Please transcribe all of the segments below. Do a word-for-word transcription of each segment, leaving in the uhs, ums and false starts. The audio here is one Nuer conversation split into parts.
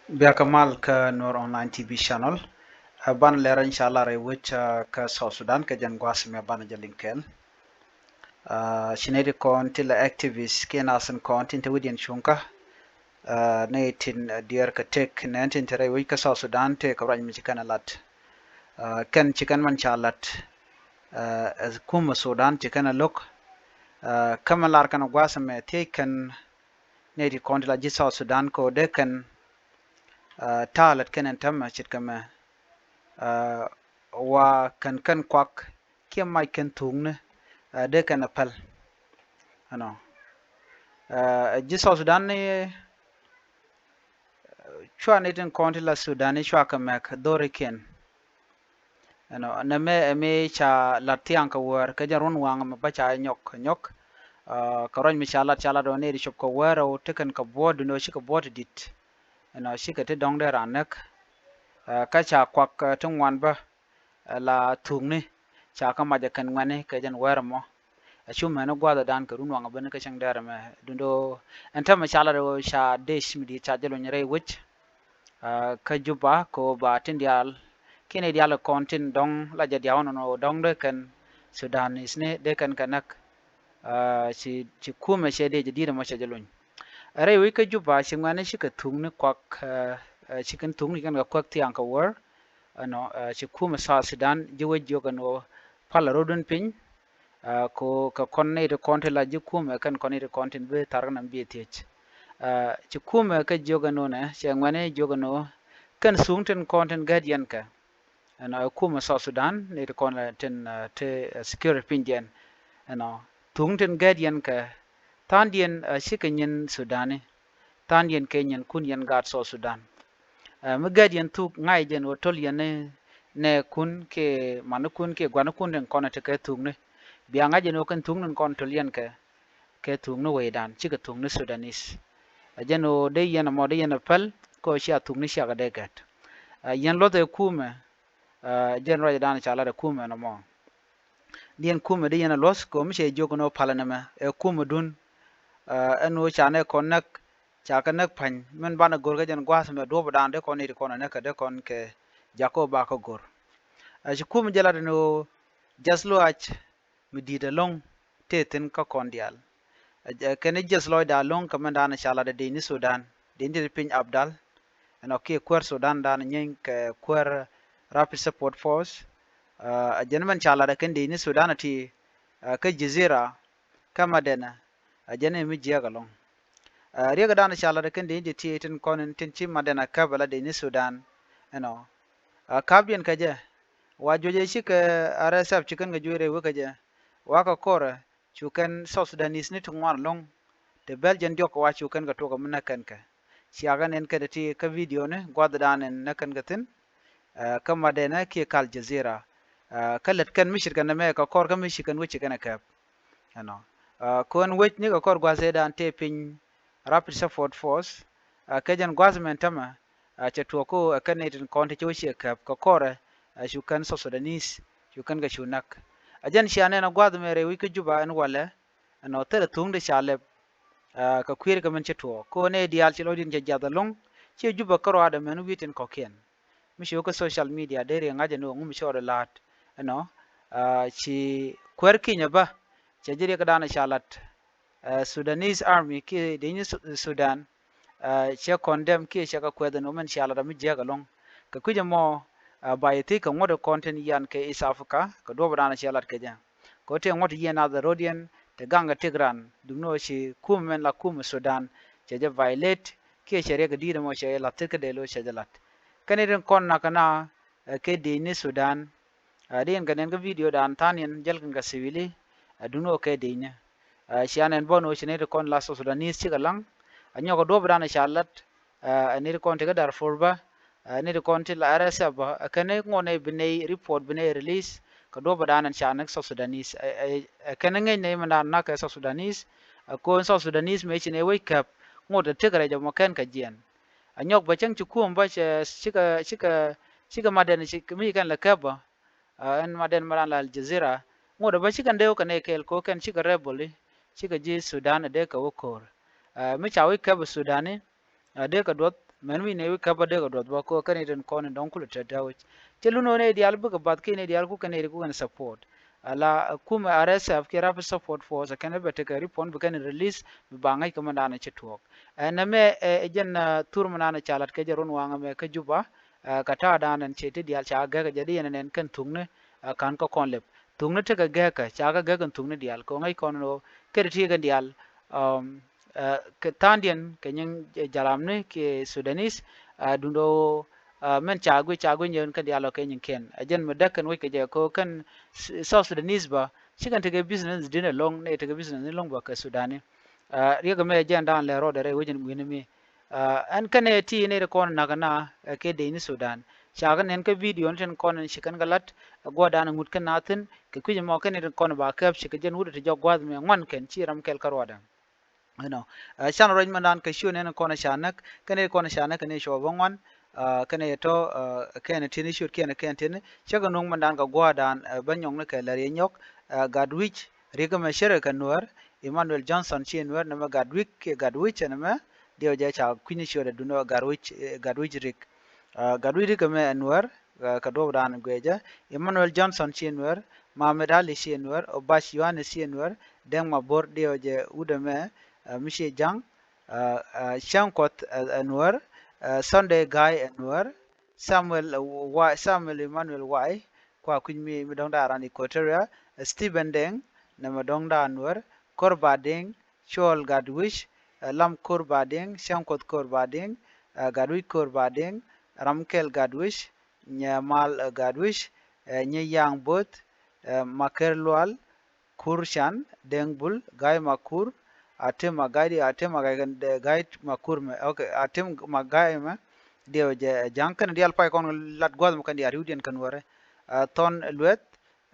Bia kɛ mal kä Nuer Online T V channel. Ɛ banɛ lɛr in sha lar rɛy wec kä South Sudan kɛ jɛn gua̱a̱th mɛ banɛ jɛ liŋ kɛɛl. Ci nɛy ti kɔn ti la activist kiɛ nath in kɔn tin te wi̱diɛn cuŋkä, nɛy tin diɛɛr kɛ tëk nɛn tin te rɛy wec kä South Sudan tëë kɛ ruac mi ci kɛn ɛ lat. Kɛn ci kɛn man ca lat ɛ kumɛ Sudan ci kɛn ɛ lo̱k. Kä mɛ lar kɛn ɛ gua̱a̱th mɛ thiec kɛn nɛy ti kɔn ti la ji̱ South Sudan kɛ ɣöö dee kɛn ta̱a̱ lät kɛn ɛn täämɛ ce̱tkɛ mɛ wa kɛn kɛn kuak kiɛ mac kɛn thuŋni dee kɛn ɛ päl. Ɛnɔ ji̱ South Sudan ni cua nɛy tin kɔn ti la Sudan ni cua kɛ mɛk dhorikiɛn. Ɛnɔ nɛmɛ ɛ mi ca lat thiaŋ kɛ wäär kɛ jɛn run waŋ mɛ bä ca nyɔk nyɔk. Kɛ ruac mi ca lat ca lat ɔ nɛy ti cop kɛ wäär ɔ tekɛn kɛ buɔt duni ɔ cikɛ buɔt ti dit. Ɛnɔ cikɛ ti dɔ̱ŋ dee ran näk. Kä ca kuak ti ŋuan bä la thukni ca kä mac ɛ kɛn ŋuɛni kɛ jɛn wäär ɛmɔ. Ɛ cu mɛni gua̱a̱th ɛ dan kɛ run waŋ ɛ ben kä cäŋ dɛr ɛmɛ dundo. Ɛn täämɛ ca lat ɛ ca dec mi di̱i̱t ca jɛ luny rɛy wec. Kä Juba kɛ ɣöö ba tin diaal kiɛ nɛy diaal kɔn tin dɔ̱ŋ la jɛ diaal nɔnɔ dɔ̱ŋ dee kɛn Sudanese ni dee kɛn kɛ näk. Ci ci kumɛ cɛ dee jɛ di̱i̱t ɛmɔ cɛ jɛ luny. Rɛy wec kä Juba ci ŋuɛni cikɛ thukni kuak ci kɛn thukni ci kɛn kɛ kuak thiaŋ kɛ wäär. Ɛnɔ ci kumɛ South Sudan ji̱ wec jiök ɛn ɣöö palɛ rotdun piny. Ko kɛ kɔn nɛy ti kɔn ti la ji̱ kumɛ kɛn kɔn nɛy ti kɔn tin bi tharkɛ nam bi thiec. Ci kumɛ kä jiök ɛn ɣöö nɛ cɛ ŋuɛni jiök ɛn ɣöö kɛn thuŋ tin kɔn tin gät yɛn kɛ. Ɛnɔ ɛ kumɛ South Sudan nɛy ti kɔn tin ti security piny diɛn. Ɛnɔ thuŋ tin gät yɛn kɛ tha̱a̱ŋdiɛn cikɛ nyin Sudani. Tha̱a̱ŋdiɛn kɛ nyinkun yɛn gaat South Sudan. Mi gät yɛn thuk ŋa̱c jɛn ɣöö töl yɛn ni nɛɛkun kiɛ manikun kiɛ gua̱nikun tin kɔn ti kɛ thukni. Bia ŋa̱c jɛn ɣöö kɛn thukni kɔn töl yɛn kɛ kɛ thukni wecdan cikɛ thukni Sudanese. Ɛ jɛn ɣöö dee yɛn ɛmɔ dee yɛn ɛ päl kä ɣöö cia thukni ciakɛ dee gät. Yɛn luɔth ɛ kumɛ. Jɛn ruacdan ca lat ɛ kumɛ nɔmɔ. Diɛn kumɛ di yɛn a luɔth kɛ mi cɛ jiök ni wä palä nɛmɛ ɛ kumɛ dun. Ɛn wä ca nɛ kɔn näk ca kɛ näk pa̱ny min banɛ go̱r kä jɛn gua̱a̱th mɛ duɔ̱ɔ̱pdan dee kɔn nɛy ti kɔn ɛ näk kɛ dee kɔn kɛ jakä wä ba kä go̱r. Ɛ ci kumɛ jɛ lat ni wä jath luaac mi di̱i̱t ɛlɔ̱ŋ tëë thi̱n kä kɔn diaal. Ɛ kɛn jiɛth lɔcda lo̱ŋ kɛ mɛn da̱a̱n ca lat ɛ dec ni Sudan dec ni ti piny Abdal. Ɛnɔ kiɛ kuäär Sudan da̱a̱n nyieeny kɛ kuäär Rapid Support Force. Ɛ jɛn mɛn ca lat ɛ kɛn dec ni Sudan ɛ ti kä Jizira kä Madɛnɛ. Ɛ jɛn ɛ mi jiääk ɛlɔ̱ŋ. Riɛk da̱a̱n ca lat ɛ kɛn dec ni ti ti tin kɔn in tin ci Madɛnɛ käp ɛ la dec ni Sudan. Ɛnɔ ɛ ka̱pdiɛn kɛ jɛ wa juɔcɛ cikɛ R S F ci kɛn kɛ juɔc rɛy wek kɛ jɛ wa kɛ kɔrɛ cu kɛn South Sudanese ni ti ŋuan lo̱ŋ ti bɛl jɛn diɔk kɛ wa cu kɛn kɛ tuɔk kɛ mi näk kɛn kɛ. Ciakɛ nɛn kɛn ti kä video ni gua̱thdan nɛn näk kɛn kɛ thi̱n. Kä Madɛnɛ kiɛ kal Jazira kä lät kɛn mi cit kɛn ɛmɛ kɛ kɔr kä mi ci kɛn wec ci kɛn ɛ kɛp. Ɛnɔ kɔn wec ni kɛ kɔr gua̱thdan tëë piny Rapid Support Force. Kɛ jɛn gua̱th mɛn tämɛ cɛ tuɔɔk kä ɛ kɛn nɛy tin kɔn ti cɛ wä ciɛ kɛp kɛ kɔrɛ. Cu kɛn South Sudanese cu kɛn kɛ cu näk. Ɛ jɛn cia nɛn ɛ gua̱th mɛ rɛy wi̱c kä Juba ɛn walɛ. Ɛnɔ thilɛ thuŋ di ca lɛp kɛ kui̱r kɛ mɛn cɛ tuɔɔk kä nɛy diaal ci lɔcdiɛn cɛ jiath ɛlɔ̱ŋ. Ciɛ Juba kä ruaadɛ mɛn wi̱i̱ tin kɔ̱kiɛn mi ci wä kä social media dee riɛ ŋa̱c ɛn ɣöö ŋu mi cɔɔdɛ la̱a̱t. Ɛnɔ ci kuäär kinyɛ bä cɛ ji̱ riɛkdan ca lat. Sudanese Army kiɛ dec ni Sudan cɛ condemn kiɛ cɛ kɛ kuɛth ɛn ɣöö mɛn cia lat ɛ mi jiääk ɛlɔ̱ŋ. Kɛ kui̱c ɛmɔ ba yɛ thiec kɛ ŋuɔ̱t ɛ kɔn tin yian kɛ East Africa kɛ duɔ̱ɔ̱pdan cɛ lat kɛ jɛ. Kɛ ɣöö tëë ŋuɔ̱t yiɛn nath ɛ ro̱diɛn te gaŋ kɛ tëk ran duŋni ɣöö ci kumɛ mɛn la kumɛ Sudan cɛ jɛ violate kiɛ cɛ riɛk kɛ di̱i̱t ɛmɔ cɛ jɛ la̱th thit kä dee lo̱c cɛ jɛ la̱t. Kɛn i̱ tin kɔn nakä na kɛ dec ni Sudan. Dee yɛn kɛ nɛn kä video dan tha̱a̱n yɛn jäl kɛn kɛ civili. Duŋni ɣöö kɛ dec ni cia nɛn bä ni ɣöö ci nɛy ti kɔn la South Sudanese cikɛ laŋ. Ɛ nyɔk kɛ duɔ̱ɔ̱pdan ca lat. Ɛ nɛy ti kɔn ti kä Darfur bä. Ɛ nɛy ti kɔn ti la R S F bä ɛ kɛn ŋuɔ̱t nɛy bi nɛy report bi nɛy release kɛ duɔ̱ɔ̱pdan ca näk South Sudanese. Ɛ kɛn ŋäc nɛy mɛn dan näk kɛ South Sudanese. Ɛ ko̱n South Sudanese mëë ci nɛy wec käp ŋuɔ̱t ɛ tëk rɛc ɛmɔ kɛn kɛ jiɛn. Ɛ nyɔk bä cäŋ ci kum bä cɛ cikɛ cikɛ cikɛ Madɛn ci mi ci kɛn lɛ käp bä. Ɛn Madɛn mɛ ran la Al Jazeera ŋuɔ̱t ɛ bä cikɛ dee wä kɛ nɛy kɛɛl ko̱ kɛn cikɛ rebel i̱ cikɛ ji̱ Sudan ɛ dee kɛ wä ko̱r. Mi ca wec käp ɛ Sudani ɛ dee kɛ duɔth. Mɛn wi̱i̱ nɛ wi̱i̱ käp a dee kɛ duɔth bä kɛ kɛn itin kɔn in dɔ̱ŋ kulɛ te dee wi̱c. Cɛ lun ɣän ɛ diaal bikɛ bath kiɛ nɛ diaal ku kɛn ɛ ri ku kɛn support. Ala kumɛ R S F kiɛ Rapid Support Force kɛn ɛ bɛ tekɛ ripɔn bi kɛn release bi ba ŋäc kɛ mɛn daanɛ ci tuɔɔk. Ɛn ɛmɛ ɛ jɛn thur mɛn daanɛ ca lat kɛ jɛ run waŋ ɛmɛ kä Juba. Ɛ kɛ ta̱a̱ daanɛ cɛ ti diaal ca gɛk jɛ di yɛn ɛ nɛn kɛn thukni ɛ ka̱n kä kɔn lɛp. Thukni tekɛ gɛk kɛ ca kɛ gɛk kɛn thukni diaal kɛ ŋäc kɔn ɛ kɛ ti ti kɛn diaal. Kɛ tha̱a̱ŋdiɛn kɛ nyiŋ jalamni kiɛ Sudanese. Duundɛ ɣöö mɛn ca guic ca guic nyɛn kɛn diaal ɔ kɛ nyiŋkiɛn ɛ jɛn mi däk kɛn wec kɛ jɛ kɛ ɣöö kɛn South Sudanese bä ci kɛn tekɛ business di̱n ɛlɔ̱ŋ nɛ tekɛ business ni lɔ̱ŋ bä kɛ Sudani. Riɛk ɛmɛ ɛ jɛn da̱a̱n lɛ rɔɔdɛ rɛy wec in wi̱ni mi ɛn kɛn ɛ ti nɛ ri kɔn nakä na kɛ dec ni Sudan. Ca kɛ nɛn kä video ni tin kɔn in ci kɛn kɛ la̱t ɛ gua̱a̱r da̱a̱n ɛ ŋut kɛn na thi̱n kɛ kui̱c ɛmɔ kɛn in kɔn ba kɛp ci kɛ jɛn wut ɛ ti jɔk gua̱a̱th mɛ ŋuan kɛn ci ram kɛl kä ruaadɛ. Inɔ can ruac mɛn dan kɛ ciö nɛn kɔn ca näk kɛn i̱ kɔn ca näk kɛn i̱ cɔw bä ŋuan. Kɛn i̱ tɔ kɛn i̱ ti̱n i̱ ciöt kiɛn kɛn ti̱n cä kɛ nuŋ mɛn dan kɛ gua̱a̱r dan bä nyɔk ni kɛ lär i̱ nyɔk. Gatwic ri̱k mɛ cärɛ kɛ Nuäär. Emmanuel Johnson ci Nuäär nɛmɛ Gatwic kiɛ Gatwic ɛn mɛ diɛw jɛ ca kui̱ny i̱ ciöt ɛ dun ɛ Gatwic. Gatwic ri̱k Gatwic ri̱k mɛ ɛ Nuäär. Kɛ duɔ̱p dan guecä Emmanuel Johnson ci Nuäär. Mohamed Ali ci Nuäär. Obac Yohanes ci Nuäär. Deng Mabor diɛw jɛ wut ɛmɛ mi ci ja̱ŋ. Cäŋ Kuɔth ɛ Nuäär. Sunday Gai ɛ Nuäär. Samuel Wai, Samuel Emmanuel Wai kua kui̱ny mi mi dɔ̱ŋ da̱a̱ ran Equatoria. Stephen Deng nɛmɛ dɔ̱ŋ da̱a̱ Nuäär. Kor Ba Deng. Cuɔl Gatwic. Lam Kor Ba Deng. Cäŋ Kuɔth Kor Ba Deng. Gatwic Kor Ba Deng. Ram kɛl Gatwic. Nyɛ mal Gatwic. Nyɛ yaŋ both. Maker Lual. Kur Can, Deng Bul, Gai Makur. Atem a Gai di, Atem a Gai, Gai Makur mɛ. Ok, Atem ma Gai mɛ. Diɛw jɛ ja̱ŋ kɛn diaal pay kɔn lat gua̱th mɛ kɛn diaal riwdiɛn kɛn wɛrɛ. Thɔn Lueth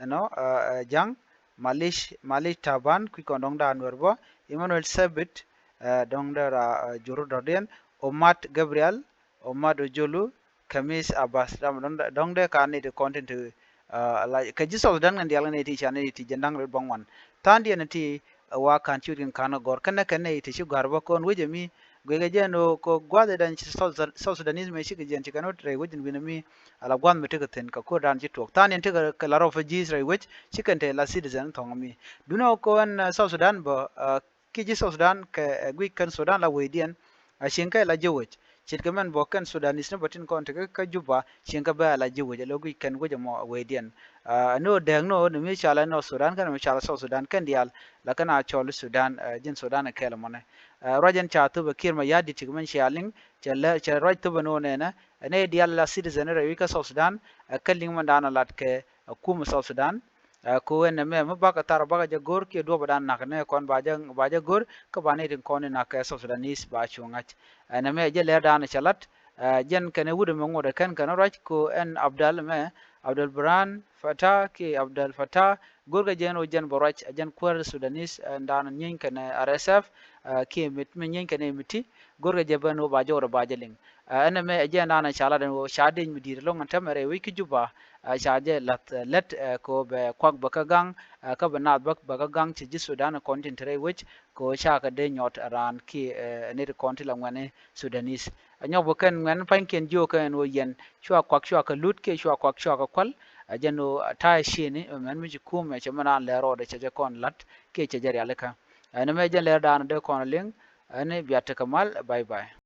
ɛnɔ ja̱ŋ. Malic, Malic Taban kui̱ kɔn dɔ̱ŋ da̱a̱ nuɛr bä. Emmanuel Sabit dɔ̱ŋ dee ra juru dɔ̱diɛn. Omat Gabriel, Omat Ojolu, Kamis Abbas. Dam dɔ̱ŋ dee ka ni ti kɔn tin ti la kɛ ji̱ South Sudan kɛn diaal kɛn ni ti ca ni ti jɛ da̱ŋ rit bäŋuan. Tha̱a̱ŋ diɛn ti wa ka̱n ciöt kɛn ka̱n gɔ̱r kɛn kɛn ni ti ci gɔ̱a̱r bä kɔn wecɛ mi guikɛ jɛ ni ko gua̱th dan ci South Sudanese mi ci kɛ jɛn ci kɛn wä rɛy wec in wi̱n mi ala gua̱th mi ti kɛ thi̱n kɛ ko̱r dan ci tuɔk. Tha̱a̱ŋ diɛn ti kɛ la rɔ fɛ ji̱ Israel wec ci kɛn te la citizen thɔŋ mi. Dunɛ ko ɛn South Sudan bä kiɛ ji̱ South Sudan kɛ guic kɛn Sudan la wecdiɛn. A cieŋ kɛ la ji̱ wec ce̱tkɛ mɛn bä kɛn Sudanese ni bä tin kɔn tekɛ kä Juba cieŋ kɛ bä la ji̱ wec a lɔ guic kɛn wec ɛmɔ a wecdiɛn. Ni ɣöö dɛɛk ni ɣöö ni mi cal ɛ North Sudan kɛn mi cal ɛ South Sudan kɛn diaal la kɛn a cɔl Sudan. Ji̱n Sudan ɛ kɛɛl ɛmɔnɛ. Ruac ɛn ca thop ɛ Kiir Mayardit cikɛ mɛn cia liŋ cɛ lɛ cɛ ruac thop ɛn ɣöö nɛnɛ ɛn ɛ diaal la citizen rɛy wi̱c kä South Sudan. Ɛ kä liŋ mɛn da̱a̱n a lat kɛ ɛ kum South Sudan. Ɛ ko ɛn ɛmɛ mi bakɛ thar bakɛ jɛ go̱r kiɛ duɔpɛ dan nak nɛ kɔn ba jɛ ba jɛ go̱r kä ba ni tin kɔn ni nak kɛ South Sudanese ba cu ŋa̱c. Ɛn ɛmɛ jɛ lɛr dan cɛ lat. Ɛ jɛn kɛn ɛ wut ɛmɛ ŋot ɛ kɛn kɛn ruac ko ɛn Abdal ɛmɛ Abdal Buran Fata kiɛ Abdal Fata go̱r kɛ jɛn ɔ jɛn bɛ ruac ɛ jɛn kuäär Sudanese ɛn dan nyieeny kɛn R S F. Kiɛ mit mi nyieeny kɛn ɛ miti go̱r kɛ jɛ bɛn ɔ ba jɛ wut ɛ ba jɛ liŋ. Ɛn ɛmɛ ɛ jɛ ɛn da̱a̱n ɛ ca lat ɛn ɣöö ca dec mi di̱i̱t ɛlɔ̱ŋ ɛn tɛmɛ rɛy wec kä Juba. Ca jɛ la̱th lät kɛ ɣöö bɛ kuak bɛ kä ga̱ŋ kä bɛ naath bä bɛ kä ga̱ŋ ci ji̱ Sudan kɔn tin te rɛy wec kɛ ɣöö ca kɛ dee nyɔt raan kiɛ nit kɔn ti la ŋuɛ̈ni Sudanese. Ɛ nyɔk bä kɛn ŋuɛ̈n pa̱nykiɛn jiökä ɛn ɣöö yɛn cua kuak cua kɛ lut kiɛ cua kuak cua kɛ kual. Ɛ jɛn ɣöö ta̱a̱ ɛ ciëni mɛn mi ci kumɛ cɛ mɛn raan lɛr rɔɔdɛ cɛ jɛ kɔn la̱t kiɛ cɛ jɛ rialikä. Ɛn ɛmɛ jɛn lɛr da̱a̱n dee kɔn liŋ. Ɛn biat tekɛ mal. Bye bye.